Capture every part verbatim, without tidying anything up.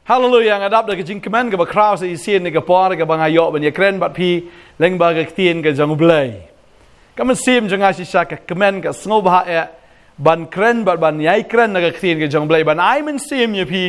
Haleluya, nga dap da ka jingkmen kaba khraw sa shisien ïa ka por kaba nga ïoh ban ïakren bad phi lyngba ka ktien ka jong U Blei. Ka mynsiem jong nga shisha ka kmen, ka sngewbha eh ban kren bad ban ïai kren na ka ktien ka jong U Blei, ban ai mynsiem ïa phi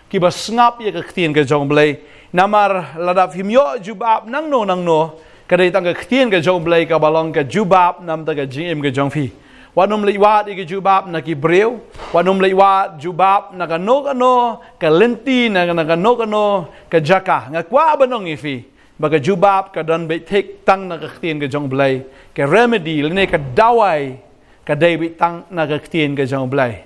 kiba sngap ïa ka ktien ka jong U Blei. Namar lada phim ïoh jubab nangno nangno, ka dei tang ka ktien ka jong U Blei kaba long ka jubab namar ka jingim ka jong phi. Wat nym leit wad ïa ka jubab na ki briew. Wat nym leit wad jubab na kano kano ka lynti, na, na kano kano ka jaka. Nga kwah ban ong ïa phi ba ka jubab ka don beit thik tang na ka ktien ka jong U Blei. Ka remedy lane ka dawai ka dei beit tang na ka ktien ka jong U Blei.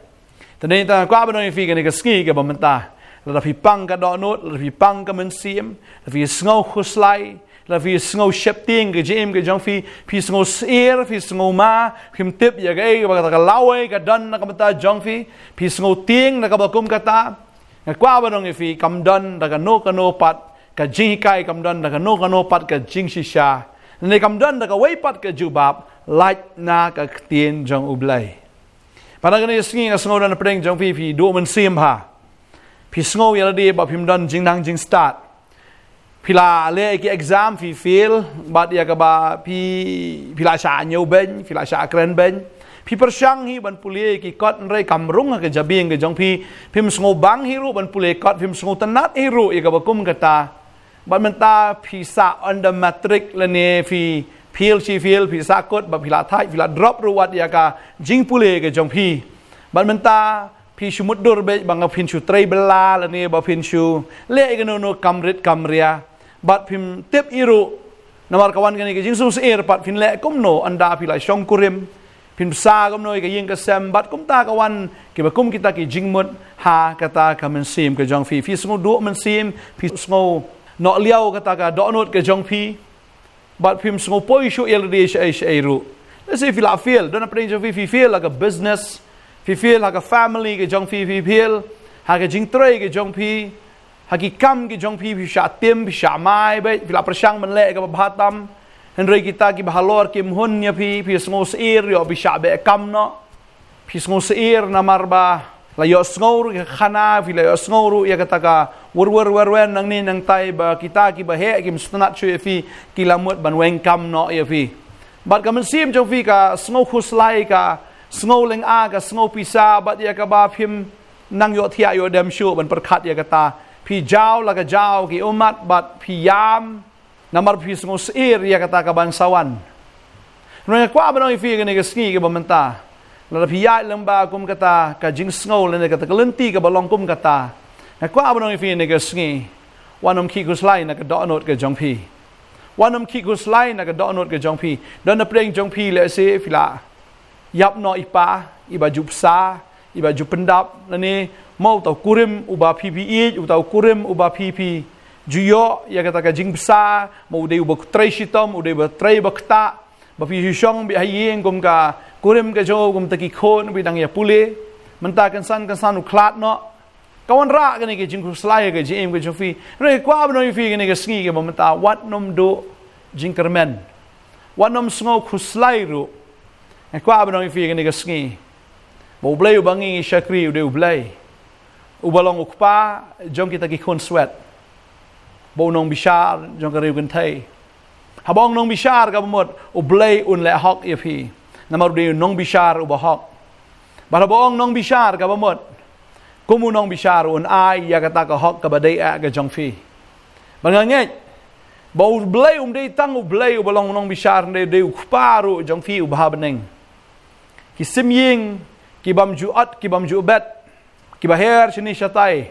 Te dei tang nga kwah ban ong ïa phi kane ka sngi kaba mynta, lada phi pang ka dohnud, lada phi pang ka mynsiem, lada phi sngew khuslai, lada phi sngew sheptieng ka jingim ka jong phi, phi sngew syier, phi sngew ma, phim tip ïa kaei kaba kata ka lawei ka don na ka bynta jong phi, phi sngew tieng na kaba kum kata. Nga kwah ban ong ïa phi, kam don da kano kano pat ka jinghikai, kam don da kano kano pat ka jingshisha, ne kam don da kawei pat ka jubab lait na ka ktien jong U Blei. Bad ha kane ka sngi nga sngew da na pdeng jong phi, phi duh mynsiem bha. Phi sngew ïa lade ba phim don jingnang jingstad. Phi la leh ïa ki exam, phi fail, bad ïa kaba phi, phi la shah ñiewbeiñ, phi la shah krenbeiñ. Phi pyrshang hi ban pule ïa ki kot, hynrei kam rung ha ka jabieng ka jong phi. Phim sngew bang hi ruh ban pule kot, phim sngew tynnat hi ruh ïa kaba kum kata. Bad mynta phi sah under matric lane phi fail shi fail, phi sah kut, bad phi la thait, phi la drop ruh wat ïa ka jingpule ka jong phi. Bad mynta phi shu mutdur beit ba nga phin shu trei bylla lane ba phin shu leh ïa kano kano kam rit kam ria. Bad phim tip hi ruh, namar ka wan kane ka jingsngewsyier pat, phin leh kumno ynda phi la shong kurim, phin bsa kumno ïa ka ïing ka sem, bad kumta ka wan kiba kum kita ki jingmut ha kata ka mynsiem ka jong phi. Phi sngew duh mynsiem, phi sngew noh liaw kata ka dohnud ka jong phi. Bad phim sngew poi shuh ïa lade shaei shaei ruh. Let's say phi la fail, don na pdeng jong phi, phi fail ha ka business, phi fail ha ka family ka jong phi, phi fail ha ka jingtrei ka jong phi, ha ki kam ki jong phi, phi shah tim, phi shah mai beit, phi la pyrshang ban leh kaba bha tam. Hynrei kita kiba halor kim hun ïa phi, phi sngew syier ïoh phi shah beh kam noh. Phi sngew syier namar ba la ïohsngew ruh ïa ka khana, phi la ïohsngew ruh ïa kata ka wyrwyrwyrwen nangne nangtai ba kita kiba heh kim sngewtynnat shuh ïa phi, ki la mut ban weng kam noh ïa phi. Bad ka mynsiem jong phi ka sngew khuslai, ka sngew lynga, ka sngew pisa, bad ïa kaba phim nang ïohthiah ïoh dem shuh ban pyrkhat ïa kata. Phi jaw la ka jaw ki ummat bad phi ïam namar phi sngew syier ïa kata kaban sa wan. Nga kwah ban ong ïa phi kane ka sngi kaba mynta, lada phi ïaid lyngba kum kata ka jingsngew lane kata ka lynti kaba long kum kata, nga kwah ban ong ïa phi kane ka sngi, wat nym khih khuslai na ka dohnud ka jong phi. Wat nym khih khuslai na ka dohnud ka jong phi. Don na pdeng jong phi, let's say phi la ïap noh i pa, iba ju bsa, iba ju pyndap, lane mo uta u kurim uba phi phi ïeit, uta u kurim uba phi phi ju ïoh ïa kata ka jingbsa, mo u dei uba trei shitom, u dei uba trei ba ktah, ba phi ju shong beit ha ïing kum ka kurim ka jong u, kum ta ki khun, u beit dang ïa pule. Mynta kynsan kynsan u khlad noh. Ka wanrah kane ka jingkhuslai ka jingim ka jong phi. Nga kwah ban ong ïa phi kane ka sngi kaba mynta, wat nym duh jingkyrmen. Wat nym sngew khuslai ruh. Nga kwah ban ong ïa phi kane ka sngi ba U Blei uba ngi shakri u dei U Blei uba long u kpa jong kita ki khun swet, ba u nongbishar jong ka riew kynthei. Haba ong nongbishar kaba mut, U Blei un leh hok ïa phi. Namar u dei u nongbishar uba hok. Bad haba ong nongbishar kaba mut, kum u nongbishar un ai ïa kata ka hok kaba dei eh ka jong phi. Bad nga ngeit ba U Blei um dei tang U Blei uba long nongbishar, hynrei u dei u kpa ruh jong phi uba ha bneng. Ki sim ïing kibym ju ot, kibym ju bet, kiba her shane shatai,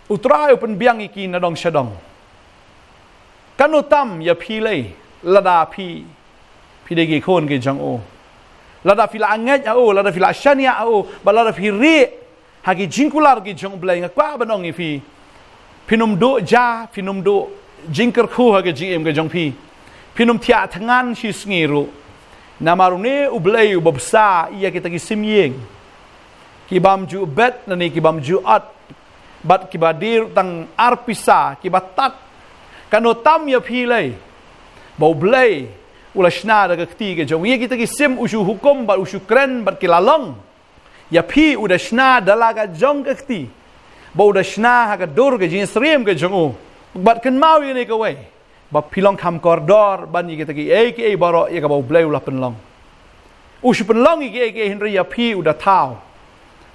U Trai u pynbiang ïa ki na dong sha dong. Katno tam ïa phi lei, lada phi, phi dei ki khun ki jong u. Lada phi la ngeit ha u, lada phi la shaniah ha u, bad lada phi rieh ha ki jingkular ki jong U Blei, nga kwah ban ong ïa phi, phin nym duh ja, phin nym duh jingkyrkhu ha ka jingim ka jong phi. Phin nym thiah thngan shi sngi ruh. Namar une U Blei uba bsa ïa kita ki sim ïing, kibym ju bet lane kibym ju ot, bad kiba die tang ar pisa, kiba tad. Katno tam ïa phi lei ba U Blei u la shna da ka kti ka jong u. Ïa kita ki sim u shu hukum bad u shu kren bad ki la long. Ïa phi u da shna da la ka jong ka kti. ba u da shna ha ka dur ka jingsyriem ka jong u. Bad kynmaw ïa kane kawei, ba phi long kham kordor ban ïa kita kiei kiei baroh ïa kaba U Blei u la pynlong. U shu pynlong ïa kiei kiei, hynrei ïa phi u da thaw.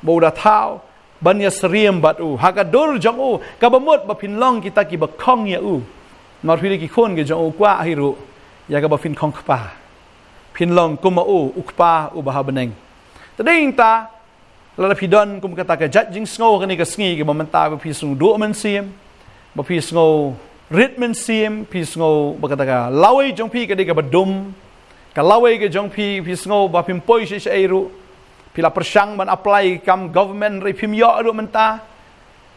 Ba u da thaw ban ïasyriem bad u ha ka dur jong u, kaba mut ba phin long kita kiba khong ïa u. Namar phi dei ki khun ki jong u, kwah hi ruh ïa kaba phin khong kpa, phin long kum u, u Kpa uba ha bneng. Te dei nangta, lada phi don kum kata ka jait jingsngew ha kane ka sngi, kaba mynta ba phi sngew duh mynsiem, ba phi sngew rit mynsiem, phi sngew ba kata ka lawei jong phi ka dei kaba dum, ka lawei ka jong phi, phi sngew ba phim poi sha shaei ruh, phi la pyrshang ban apply kam government hynrei phim ïoh ruh mynta.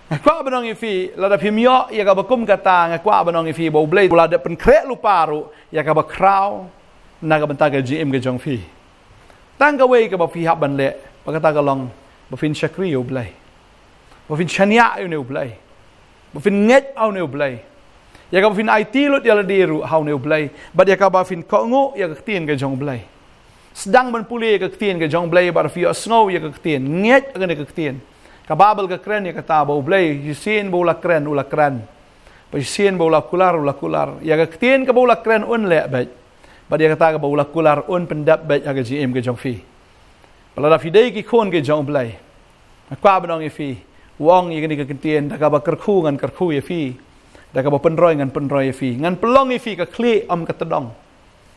Nga kwah ban ong ïa phi, lada phim ïoh ïa kaba kum kata, nga kwah ban ong ïa phi ba U Blei u la dep pynkhreh lypa ruh ïa kaba khraw na ka bynta ka jingim ka jong phi. Tang kawei kaba phi hap ban leh, ba kata ka long ba phin shakri ïa U Blei, ba phin shaniah ïa une U Blei, ba phin ngeit ha une U Blei, ïa kaba phin aiti lut ïa lade ruh ha une U Blei, bad ïa kaba phin kohnguh ïa ka ktien ka jong U Blei. Sdang ban pule ïa ka ktien ka jong U Blei, bad phi ïohsngew ïa ka ktien, ngeit ha kane ka ktien. Ka Baibl ka kren ïa kata ba U Blei shisien ba u la kren, u la kren, ba shisien ba u la kular, u la kular. Ïa ka ktien kaba u la kren un leh beit, bad ïa kata kaba u la kular un pyndep beit ha ka jingim ka jong phi. Ba lada phi dei ki khun ki jong U Blei, nga kwah ban ong ïa phi, u ong ïa kane ka ktien, da kaba kyrkhu ngan kyrkhu ïa phi, da kaba pynroi ngan pynroi ïa phi, ngan pynlong ïa phi ka khlieh ym ka tdong,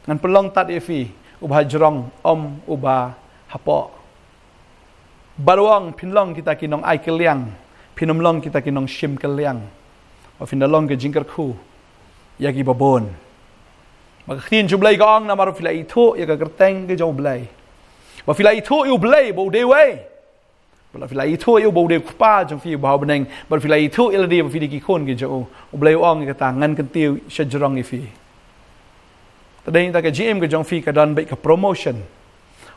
ngan pynlong tad ïa phi uba ha jrong ym uba hapoh. Bad u ong phin long kita ki nongai kylliang, phin ym long kita ki nongshim kylliang, ba phin da long ka jingkyrkhu ïa kiba bun. Ba ka ktien jong U Blei ka ong, namar phi la ithuh ïa ka kyrteng ka jong U Blei, ba phi la ithuh ïa U Blei ba u dei uwei, ba la phi la ithuh ïa u ba u dei u Kpa jong phi uba ha bneng, ba phi la ithuh ïa lade ba phi dei ki khun ki jong u. U Blei u ong ïa kata, ngan kyntiew sha jrong ïa phi. Te dei nangta ka jingim ka jong phi ka don beit ka promotion.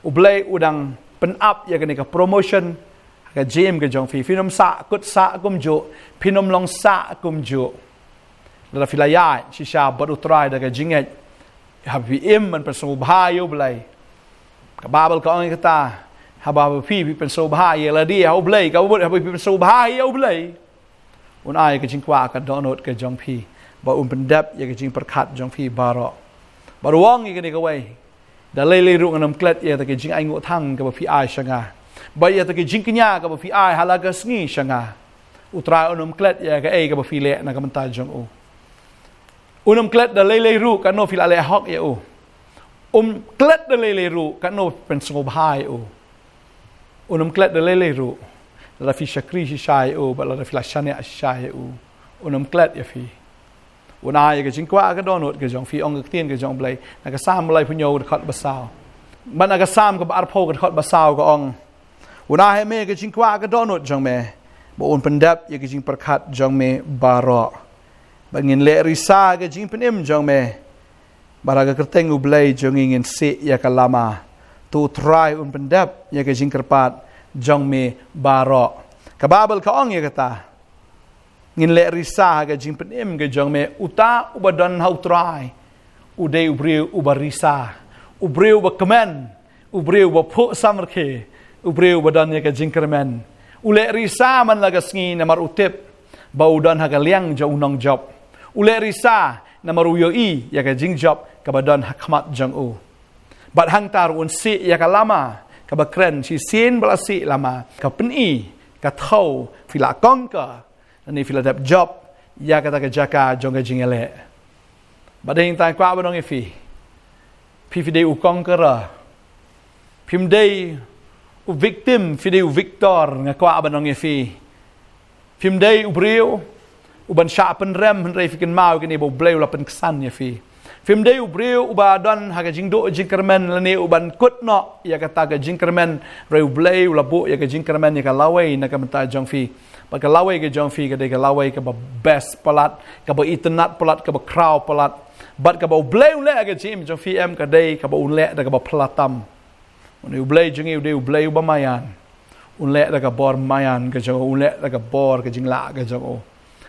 U Blei u dang pynap ïa kane ka promotion ha ka jingim ka jong phi. Phin ym sah kut sah kumjuh, phin ym long sah kumjuh. Lada phi la ïaid shisha bad U Trai da ka jingngeit, haba phi im ban pynsngewbha ïa U Blei, ka Baibl ka ong ïa kata, haba phi, phi pynsngewbha ïa lade ha U Blei, kaba mut haba phi pynsngewbha ïa U Blei, un ai ka jingkwah ka dohnud ka jong phi, ba un pyndep ïa ka jingpyrkhat jong phi baroh. Bad u ong ïa kane kawei, da lei lei ruh ngan ym klet ïa kata ka jingainguh thang kaba phi ai sha nga, bad ïa kata ka jingkñia kaba phi ai ha la ka sngi sha nga. U Trai un ym klet ïa kaei kaba phi leh na ka bynta jong u. Un ym klet da lei lei ruh katno phi la leh hok ïa u. Um klet da lei lei ruh katno phi pynsngewbha ïa u. Un ym klet da lei lei ruh lada phi shakri shisha ïa u, bad lada phi la shaniah shisha ïa u. Un ym klet ïa phi. Un ai ïa ka jingkwah ka dohnud ka jong phi, ong ka ktien ka jong U Blei na ka Salm laiphew hynñiew, dkhot ba saw. Bad na ka Salm kaba arphew, dkhot ba saw ka ong, un ai ha me ka jingkwah ka dohnud jong me, ba un pyndep ïa ka jingpyrkhat jong me baroh. Ba ngin leh risa ha ka jingpynim jong me, bad ha ka kyrteng U Blei jong ngi ngin sih ïa ka lama. To U Trai un pyndep ïa ka jingkyrpad jong me baroh. Ka Baibl ka ong ïa kata. Ngin leh risa ha ka jingpynim ka jong me. Uta uba don ha U Trai u dei u briew uba risa, u briew uba kmen, u briew uba phuh samrkhie, u briew uba don ïa ka jingkyrmen. U leh risa man la ka sngi namar u tip ba u don ha ka liang jong u nongjop. U leh risa namar u ïohi ïa ka jingjop kaba don ha khmat jong u. Bad hangta ruh un sih ïa ka lama kaba kren, shisien ba la sih lama, ka pyni, ka thew, phi la conquer, lane phi la dep jop ïa kata ka jaka jong ka jingïaleh. Bad dei nangta nga kwah ban ong ïa phi, phi, phi dei u conqueror. Phim dei u victim, phi dei u victor. Nga kwah ban ong ïa phi, phim dei u briew uban shah pynrem, hynrei phi kynmaw ïa kane ba U Blei u la pynksan ïa phi. Phim dei u briew uba don ha ka jingduh jingkyrmen lane uban kut noh ïa kata ka jingkyrmen, hynrei U Blei u la buh ïa ka jingkyrmen, ïa ka lawei na ka bynta jong phi. Bad ka lawei ka jong phi ka dei ka lawei kaba best palat, kaba itynnad palat, kaba khraw palat. Bad kaba U Blei u leh ha ka jingim jong phi em ka dei kaba u leh da kaba phylla tam. Une U Blei jong ngi u dei U Blei uba maïan. Un leh da ka bor maïan ka jong u, un leh da ka bor ka jinglah ka jong u.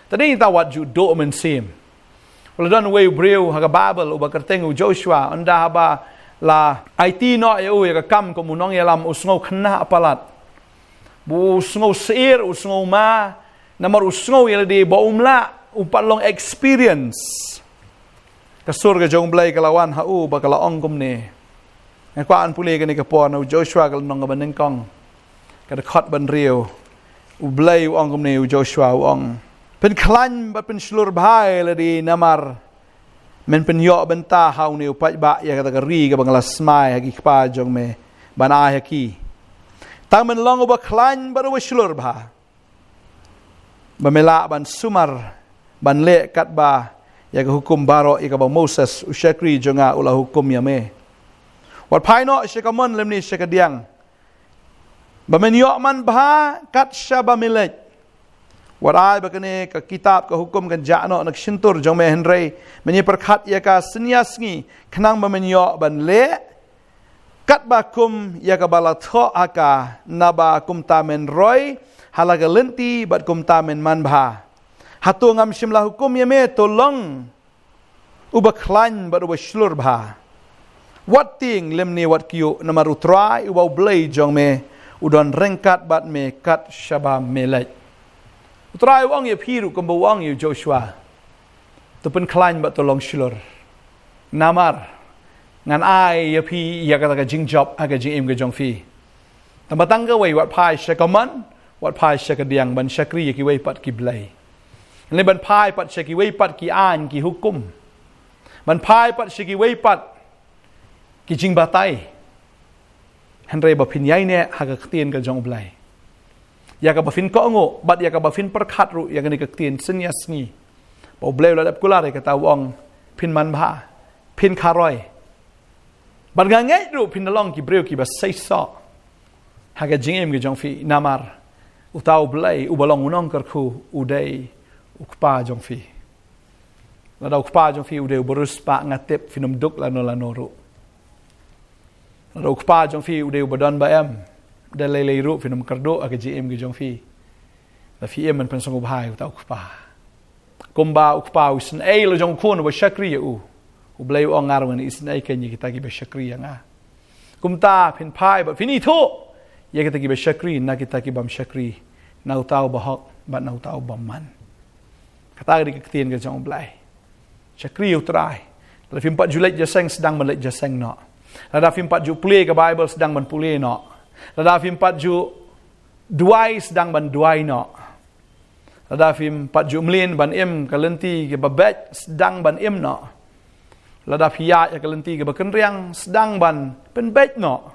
Te dei nangta wat ju duh mynsiem. U la don uwei u briew ha ka Baibl uba kyrteng u Joshua, ynda haba la aiti noh ïa u ïa ka kam kum u nongïalam, u sngew khynnah palat. Ba u sngew sheptieng, u sngew ma, Namar u sngew ïa lade ba um lah, u pat long experience. Ka sur ka jong u Blei ka la wan ha u ba ka la ong kumne. Nga kwah ban pule kane ka por na u Joshua ka lynnong kaba nyngkong, ka dkhot ba hynriew. U Blei u ong kumne, u Joshua u ong, pynkhlaiñ bad pynshlur bha ïa lade namar men pynïoh bynta ha une u paidbah ïa kata ka ri kaba nga la smai ha ki kpa jong me ban ai ha ki. Tang men long uba khlaiñ bad uba shlur bha, ba me lah ban sumar ban leh katba ïa ka hukum baroh ïa kaba Moses u shakri jong nga u la hukum ïa me. Wat phai noh sha ka mon lymne sha ka diang, ba men ïoh manbha kat shaba me leit. Wat ai ba kane ka kitab ka hukum kan jah noh na ka shyntur jong me, hynrei men ïa pyrkhat ïa ka synñia sngi, khnang ba men ïoh ban leh katba kum ïa kaba la thoh ha ka, naba kumta men roi ha la ka lynti bad kumta men manbha. Hato ngam shym la hukum ïa me, to long uba khlaiñ bad uba shlur bha? Wat tieng lymne wat kyiuh, namar u Trai uba u Blei jong me u don ryngkat bad me kat shaba me leit. U Trai u ong ïa phi ruh kumba u ong ïa u Joshua, to pynkhlaiñ bad to long shlur. Namar ngan ai ïa phi ïa kata ka jingjop ha ka jingim ka jong phi. Tang ba tang kawei, wat phai sha ka mon, wat phai sha ka diang ban shakri ïa kiwei pat ki blei. Lane ban phai pat sha kiwei pat ki aiñ ki hukum. Ban phai pat sha kiwei pat ki jingbatai. Hynrei ba phin ïaineh ha ka ktien ka jong u Blei, ïa kaba phin kohnguh bad ïa kaba phin pyrkhat ruh ïa kane ka ktien synñia sngi, ba u Blei u la dep kular ïa kata, u ong phin manbha, phin kharoi. Bad nga ngeit ruh phin da long ki briew kiba seisoh ha ka jingim ka jong phi, namar uta u Blei uba long u nongkyrkhu u dei u Kpa jong phi. Lada u Kpa jong phi u dei uba riewspah, nga tip phin ym duk lano lano ruh. Lada u Kpa jong phi u dei uba don ba em, da lei lei ruh phin ym kyrduh ha ka jingim ka jong phi. Lada phi im ban pynsngewbha ïa uta u Kpa. Kumba u kpa u isynei la jong u khun uba shakri ïa u, u Blei u ong, nga ruh ngan isynei kein ïa kita kiba shakri ïa nga. Kumta phin phai bad phin ithuh ïa kita kiba shakri na kita ki bym shakri, na uta uba hok bad na uta u bymman. Kata ka dei ka ktien ka jong u Blei. Shakri ïa u Trai. Lada phim pat ju leit jingïaseng, sdang ban leit jingïaseng noh. Lada phim pat ju pule ka Baibl, sdang ban pule noh. Lada phim pat ju duwai, sdang ban duwai noh. Lada phim pat ju mlien ban im ka lynti kaba beit, sdang ban im noh. Lada phi ïaid ha ka lynti kaba kynriang, sdang ban pynbeit noh.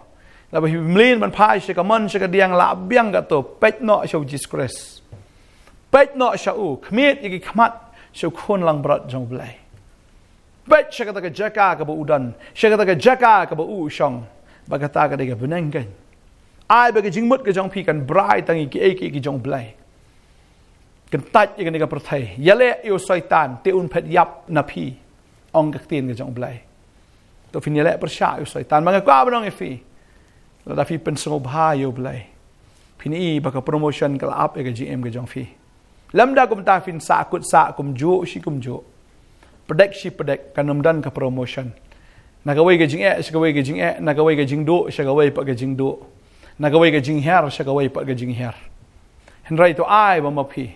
Lada phi mlien ban phai sha ka mon sha ka diang, la biang katto, peit noh sha u Jisu Khrist. Peit noh sha u, khmied ïa ki khmat sha u Khun langbrot jong u Blei. Peit sha kata ka jaka kaba u don, sha kata ka jaka kaba u shong. Ba kata ka dei ka bneng kein. Ai ba ka jingmut ka jong phi kan brai tang ïa kiei kiei ki jong u Blei. Kyntait ïa kane ka pyrthei. Ïaleh ïa u Soitan, te un phet ïap na phi, ong ka ktien ka jong u Blei. To phin ïaleh pyrshah ïa u Soitan. Ma nga kwah ban ong ïa phi, lada phi pynsngewbha ïa u Blei, phin i ba ka promotion ka la ap ïa ka jingim ka jong phi. Lymda kumta phin sah kut sah, kumjuh shi kumjuh, pdeng shi pdeng, kan ym don ka promotion. Na kawei ka jingeh sha kawei ka jingeh, na kawei ka jingduh sha kawei pat ka jingduh, na kawei ka jinghiar sha kawei pat ka jinghiar. Hynrei to ai ba ma phi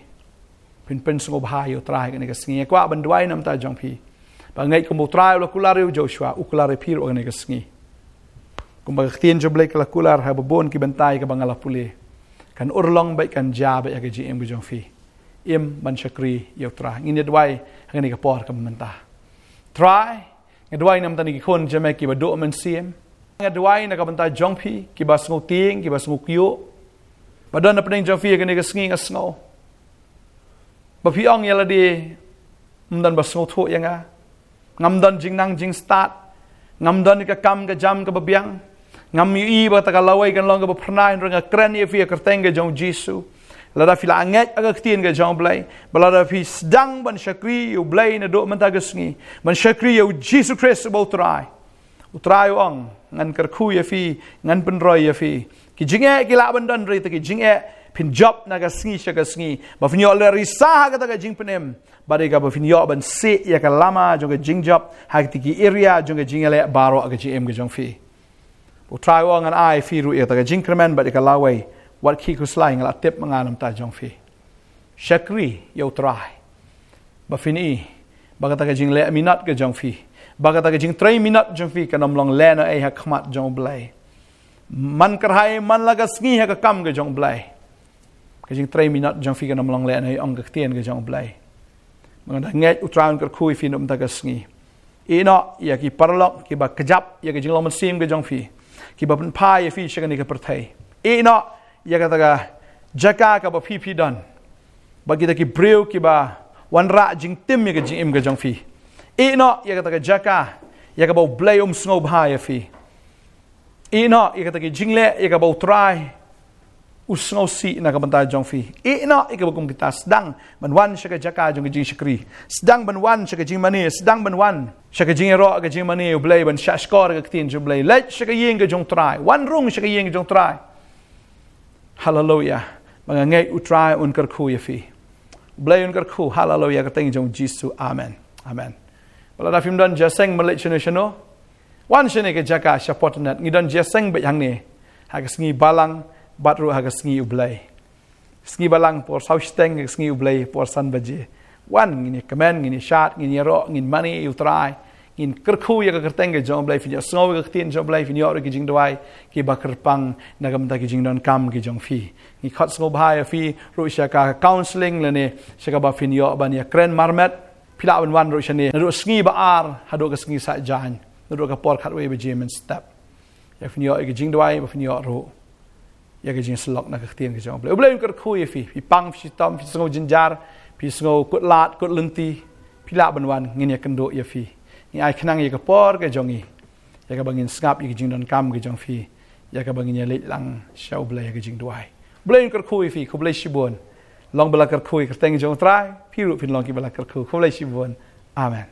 phin pynsngewbha ïa u Trai kane ka sngi. Nga kwah ban duwai namar jong phi. Ba ngeit kumba u Trai u la kular ïa u Joshua, u kular ïa phi ruh kane ka sngi. Kumba ka ktien jong u Blei ka la kular ha ba bun ki bynta kaba nga la pule, kan urlong bad kan jia bad ïa ka jingim ka jong phi. Im ban shakri ïa u Trai. Ngin ïa duwai ha kane ka por kaba mynta. Trai, nga duwai namar kine ki khun jong me kiba duh mynsiem. Nga duwai na ka bynta jong phi kiba sngewtieng, kiba sngewkyiuh. Ba don na pdeng jong phi ha kane ka sngi, nga sngew ba phi ong ïa lade, ym don ba sngewthuh ïa nga. Ngam don jingnang jingstad. Ngam don ka kam ka jam kaba biang. Ngam ïohi ba kata ka lawei kan long kaba phyrnai, hynrei nga kren ïa phi ha ka kyrteng ka jong u Jisu. Lada phi la ngeit ha ka ktien ka jong u Blei, ba lada phi sdang ban shakri ïa u Blei naduh mynta ka sngi, ban shakri ïa u Jisu Khrist uba u Trai, u Trai u ong, ngan kyrkhu ïa phi, ngan pynroi ïa phi. Ki jingeh ki lah ban don, hynrei kita ki jingeh phin jop na ka sngi sha ka sngi. Ba phin ïoh leh risa ha kata ka jingpynim. Bad ïa kaba phin ïoh ban sih ïa ka lama jong ka jingjop ha kita ki area jong ka jingïaleh baroh ha ka jingim ka jong phi. U Trai u ong, ngan ai phi ruh ïa kata ka jingkyrmen bad ïa ka lawei. Wat khih khuslai, nga la tip ma nga namar jong phi. Shakri ïa U Trai. Ba phin i, ba kata ka jingleh minot ka jong phi, ba kata ka jingtrei minot jong phi kan ym long lehnohei ha khmat jong U Blei. Man kyrhai, man la ka sngi ha ka kam ka jong U Blei. Ka jingtrei minot jong phi kan ym long lehnohei, ong ka ktien ka jong U Blei. Ba nga da ngeit U Trai un kyrkhu ïa phi na ka bynta ka sngi. Ïehnoh ïa ki paralok kiba kjap ïa ka jinglong mynsiem ka jong phi, kiba pynphai ïa phi sha kane ka pyrthei. Ïehnoh ïa kata ka jaka kaba phi phi don bad kita ki briew kiba wanrah jingtim ïa ka jingim ka jong phi. Ïehnoh ïa kata ka jaka ïa kaba U Blei um sngewbha ïa phi. Ïehnoh ïa kata ki jingleh ïa kaba U Trai u sngewsih na ka bynta jong phi. Ïehnoh ïa kaba kum kita, sdang ban wan sha ka jaka jong ka jingshakri, sdang ban wan sha ka jingmane, sdang ban wan sha ka jingïaroh ka jingmane U Blei, ban shahshkor ka ktien jong U Blei. Leit sha ka ïing ka jong U Trai, wan rung sha ka ïing ka jong U Trai. Haleluia. Ba nga ngeit U Trai un kyrkhu ïa phi. U Blei un kyrkhu. Haleluia, ka kyrteng jong U Jisu. Amen. Amen. Ba lada phim don jingïaseng ban leit shano shano, wan shane ka jaka sha Portnet. Ngi don jingïaseng beit hangne ha ka sngi Balang bad ruh ha ka sngi U Blei. Sngi Balang por saw shiteng, ka sngi U Blei por san baje. Wan, ngin ïakmen, ngin ïashad, ngin ïaroh, ngin mane ïa U Trai, ngin kyrkhu ïa ka kyrteng ka jong U Blei. Phin ïohsngew ïa ka ktien jong U Blei, phin ïoh ruh ki jingduwai kiba kyrpang na ka bynta ki jingdonkam ki jong phi. Ngi khot sngewbha ïa phi ruh sha ka counselling lane sha kaba phin ïoh ban ïakren marmet. Phi lah ban wan ruh shane naduh sngi ba ar haduh ka sngi Saitjaiñ, naduh ka por khatwei baje mynstep. Ïa phin ïoh ïa ka jingduwai, ba phin ïoh ruh ïa ka jingsyllok na ka ktien ka jong U Blei. U Blei un kyrkhu ïa phi. Phi pang, phi shitom, phi sngew jynjar, phi sngew kut lad kut lynti, phi lah ban wan, ngin ïakynduh ïa phi. Ngi ai khnang ïa ka por ka jong ngi, ïa kaba ngin sngap ïa ka jingdonkam ka jong phi, ïa kaba ngin ïaleit lang sha U Blei ha ka jingduwai. U Blei un kyrkhu ïa phi. Khublei shibun. Long ba la kyrkhu ïa ka kyrteng jong U Trai, phi ruh phin long kiba la kyrkhu. Khublei shibun. Amen.